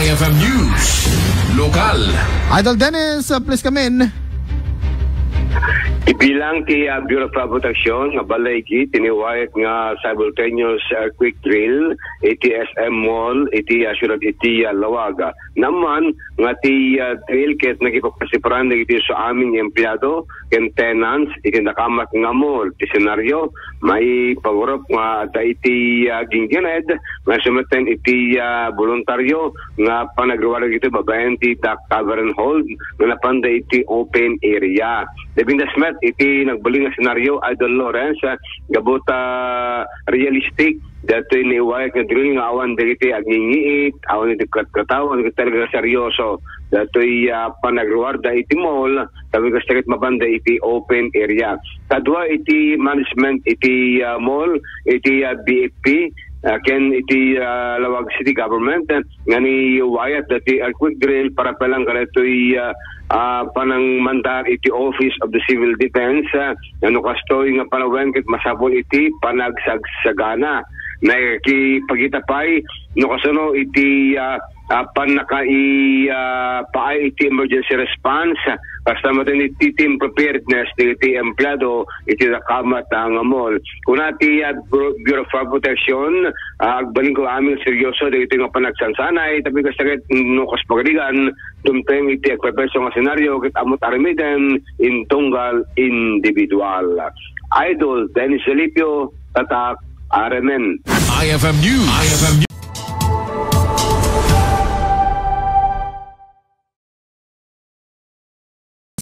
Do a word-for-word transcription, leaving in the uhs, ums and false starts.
F M News, lokal. Idol Dennis, uh, please come in. Ibilang ti, uh, Bureau of Fire Protection nga balay iti tiniwayat nga simultaneous earthquake drill iti S M Mall iti, uh, siyudad iti, uh, Laoag. Naammo nga ti, uh, drill ket nakipagpasiparan dagiti su amin nga empleyado ken tenants iti nakamat nga mall. Ti senaryo, maipagurup nga adda iti, ah, ginggined nga sumetten iti, ah, boluntaryo nga panagruar dagiti babaen ti The Cavern Hold nga napanda iti open area. Depende met iti nagbalin nga senaryo, Idol Lawrence, ah, gapu ta realistic datoy naiwayat nga drill nga awan dagiti agngingiit, awan iti katkataw, awan iti talaga seryoso. Datoy, ah, panagruarda iti mall, tapno kasta ket mapanda iti open area. Kadua iti management iti, ah, mall, iti, ah, B F P, ah, ken iti, ah, Laoag City Government, ah, nga naiwayat dati earthquake drill para pa lang kadatoy, ah, ah, panangmandar iti Office of the Civil Defense, ah, nga no kastoy nga panawen ket masapul iti panagsagsagana. Nakipagita pay no kasano iti, ah, ah, pannaka-, i-, ah, paay iti emergency response, kasta met iti team preparedness dagiti empleyado iti nakamat nga mall. Kuna ti, ah, Bureau Bureau of Fire Protection, ah, agbalin ko amin seryoso dagiti nga panagsansanay, tapno kasta ket no kas pagarigan, dumteng iti agpepeso nga senaryo ket ammot aramiden intunggal individual. Idol Dennis Zalipio, Tatak, R M N. I F M News. I F M